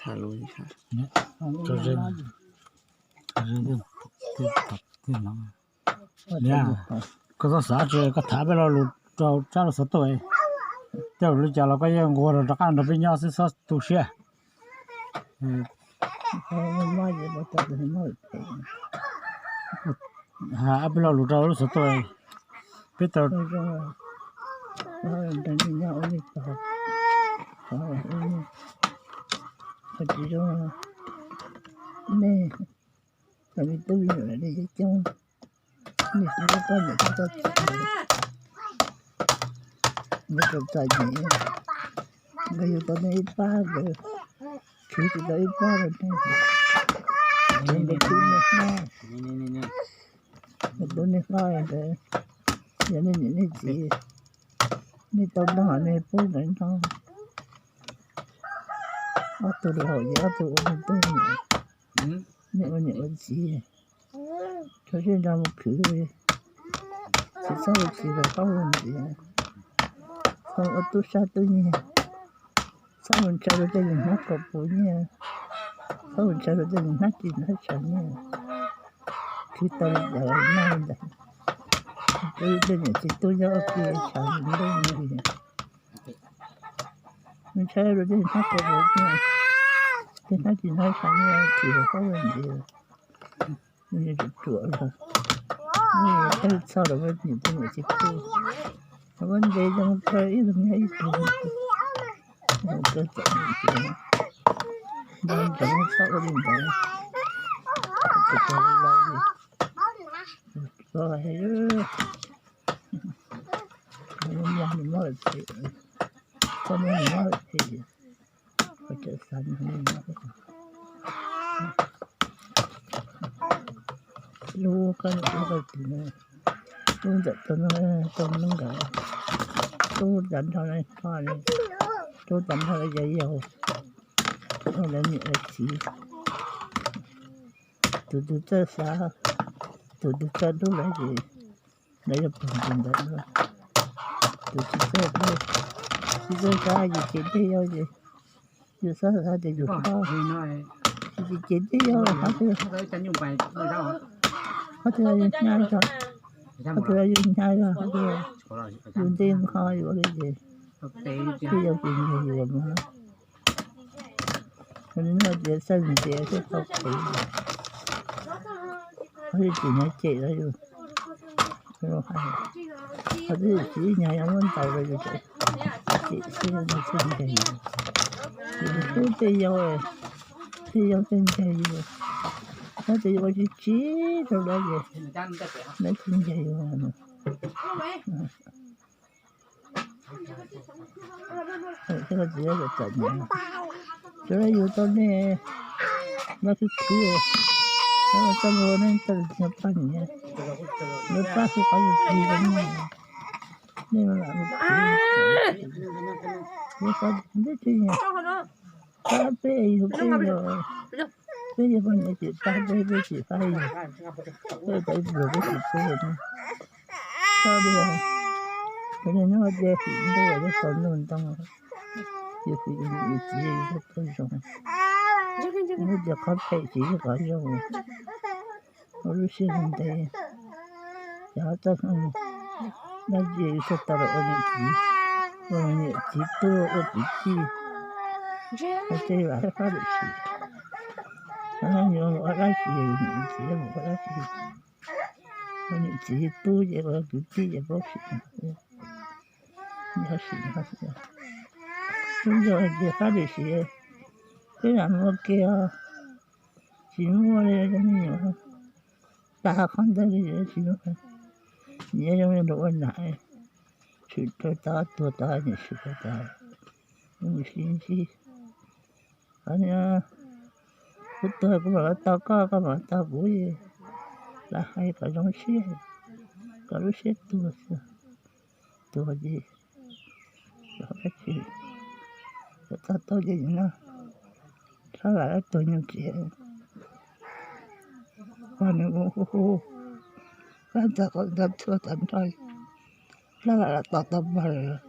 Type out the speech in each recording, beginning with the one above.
Tham lus. Koj txhob xav, koj tham peb lo lus rau tsab lus xov tooj, tej zaum li cas los koj yeej nquag rov qab nrog peb nyob xwb, txhob tu siab. Peb lo lus rau lub xov tooj, peb tau tsis zoo, nej, nej tub nej nyuam nej coob, nej tsis muaj poj niam tsis tau txiv, nkawd txom txom nyem, nkawd yug tau nej ib pab, nkawd khwv tsis tau ib pab rau nej, nkawd tub nej hlob, nkawd tub nej hlob ntawd, yog nej niam nej txiv, nej tau noj nej pub nkawd noj, ob tug laus ces ob tug ua tub, nej ua niam ua txiv, tso siab ntso mus khwv, tsis txhob ua txiv los txhob ua niam, txhob ua tub sab tub nyiag, txhob mus ntshaw rau tej niag hnab kaus pus nyiaj, txhob mus ntshaw rau tej niag hnab ris hnab tsho nyiaj, khwv tau li cas los noj li ntawd, tej niam txiv tub nyob ua ke tshav ntuj li. Nws ntshai rau tej hnab kaus pus, tej hnab ris hnab tsho nyiaj, tsis los txhob ua niam, nws ruam ruam los, nws txhob los ua niam tej niam txiv tub, los ua ntev zoo kawg ib leeg nyob ib tug, zoo kawg txom nyem tiag, nco ntsoov txhob ua li ntawd, tsis tau laus li, txhob hais, muaj nws mob lawm phem, txhob muab nws mob lawm phem, koj tseem xav nrog nws nyob. Lub koj niam lub koj txiv, lub ntawm tau no, tau hnub nkawd, lub tag nrho no, lub tag nrho no yog yau, yog lawv niam lawv txiv, tus twg txawj xav, tus twg txawj hlub lawv ces lawv yuav pom tus ntawd. Tus tsis txawj hlub, tsis txawj xav ces cem tej yau ces yus xav xav tias yus hlob, tsis cem tej yau, qhov twg, qhov twg yus hnyav zog, qhov twg yus hnyav zog, qhov twg yus nte nqho yus ua li ces tej yau ces nyiag yus mas. Nws no tias txawj ntes thiab tau qhev, qhov twg tsis nyiag cem los yus, qhov twg tsis nyiag yus muab ntaus los yus cem xwb, yus txawj ntes yus. Yus hlub tej yau, tej yau txawj ntes yus, yog tias yus ua tsis tsis rau lawv ces lawv tsis ntes yus. Tsis yog yus tau nej, lawv khwv khwv, lawv txoj lus nej tau yog pab niam, lawv pab xwb qhov yus khwv rau nej, nej lam mus khwv, lawv qhov ntev tseeb, pab peb yug peb yog, peb yog poj niam tsis pab peb, peb tsis pab yus, peb tau ib pluag peb tsis pub no. Txhob li, cov niag nyob tias fim ntuj yog tau ntuj ntoo, yus fim yus txiv yus tau zoo, nws tias qhov phem tsis yog qhov zoo. Ua lub siab ntev, yog txoj hmoo dab tsi yus thiaj tau los ua niam txiv, ua niam txiv tub ua kwv tij, ua tej vam hab fab lwm sim, yus mus ua dab tsi, niam txiv mus ua dab tsi, ua niam txiv tub ces ua kwv tij ces paub sim, yog sim no xwb. Lub ntuj hais tias fab lwm sim, peb lam mus ua ke os, tsis muaj li cov me nyuam, tag qhov ntawd li tsis muaj, nyias zoo li nraug ua nam, tshwm rau tod tuag tod, nyias tshwm rau tod, mus sib ntsib. Qhov no kuv tuag kuv mam los tau koj, koj mam los tau kuv, lam hais kom zoo siab, kom lub siab tuag xwb, tuag ces tsis tau tau ces no, txhob lam tuag nyuag tsev. Pog nws mus hu hu, pab txog qaum nta txhua tag nrho, hlob lam los tos tau pog lawm.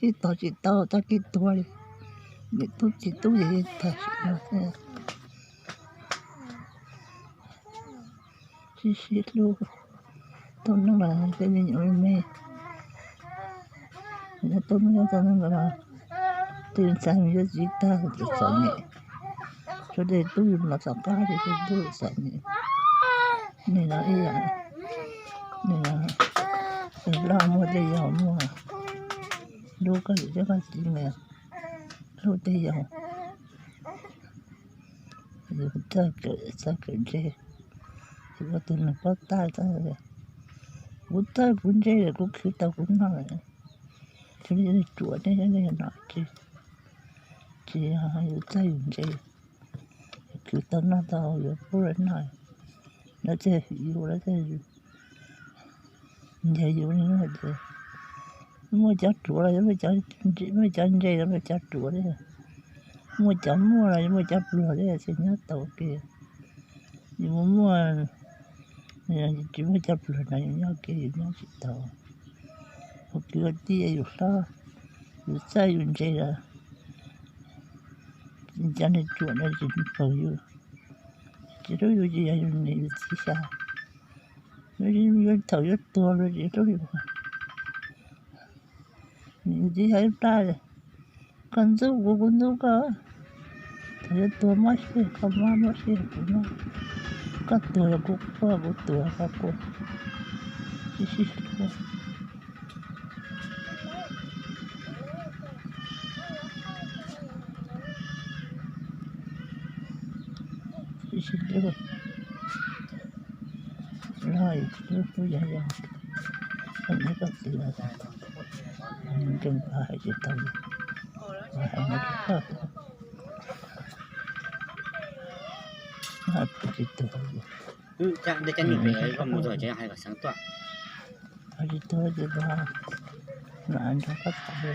Ib tog tsis tau tag kis tuag li, niam tub txiv tub ces tag sim no xwb. Sib sib hlub, tau neej los tej me nyuam me, tau neej nyob tau neej los tej ntxhais me yuav txiv tag txom nyem, suav tej tub yus los tom qab ces tej tub txom nyem. Nim no ib yam, nim no loj muaj tej yaus muaj, hlub koj yawm thiab koj txiv mas hlub tej yaus. Yus txawj kawm, txawj kawm ntse, yus ua tus neeg paub tab, kuv txawj kuv ntse lawm kuv khwv tau kuv noj lawm. Tsis li ruam nej nyob nej no tsis, tsis yog yus txawj yus ntse, khwv tau noj tau yuav pub lawv noj, lawv thiaj hwm yus, lawv thiaj nyiag yus li no ces muaj cov ruam los yuav muaj cov ntse, muaj cov ntse los muaj cov ruam thiab, muaj cov muaj los yuav muaj cov pluag thiab ces nyob tau ua ke. Yus muaj muaj, tsis muaj cov pluag no yus nyob ua ke yus nyob tsis tau. Ua kwv ua tij yus hlob, yus txawj yus ntse lawm, cov neeg ruam no tsis paub yus, tsis hlub yus tsis yog yus niam yus txiv xya, yuav thaum yuav tuag los tsis hlub yus. Niam yus txiv xya ib plab, koj ntxub kuv kuv ntxub koj, thaum yuav tuag mob siab koj mob, mob siab kuv mob, koj tuag yog kuv quaj, kuv tuag yog koj quaj, sib sib hlub. Sib sib hlub, loj yus hlub hlub yog yog, koj niam koj txiv los nkeeg pab hais tsis tau li, hais no rau koj, hais tsis tau li. Hais tsis tau ces mam nrog koj tham li.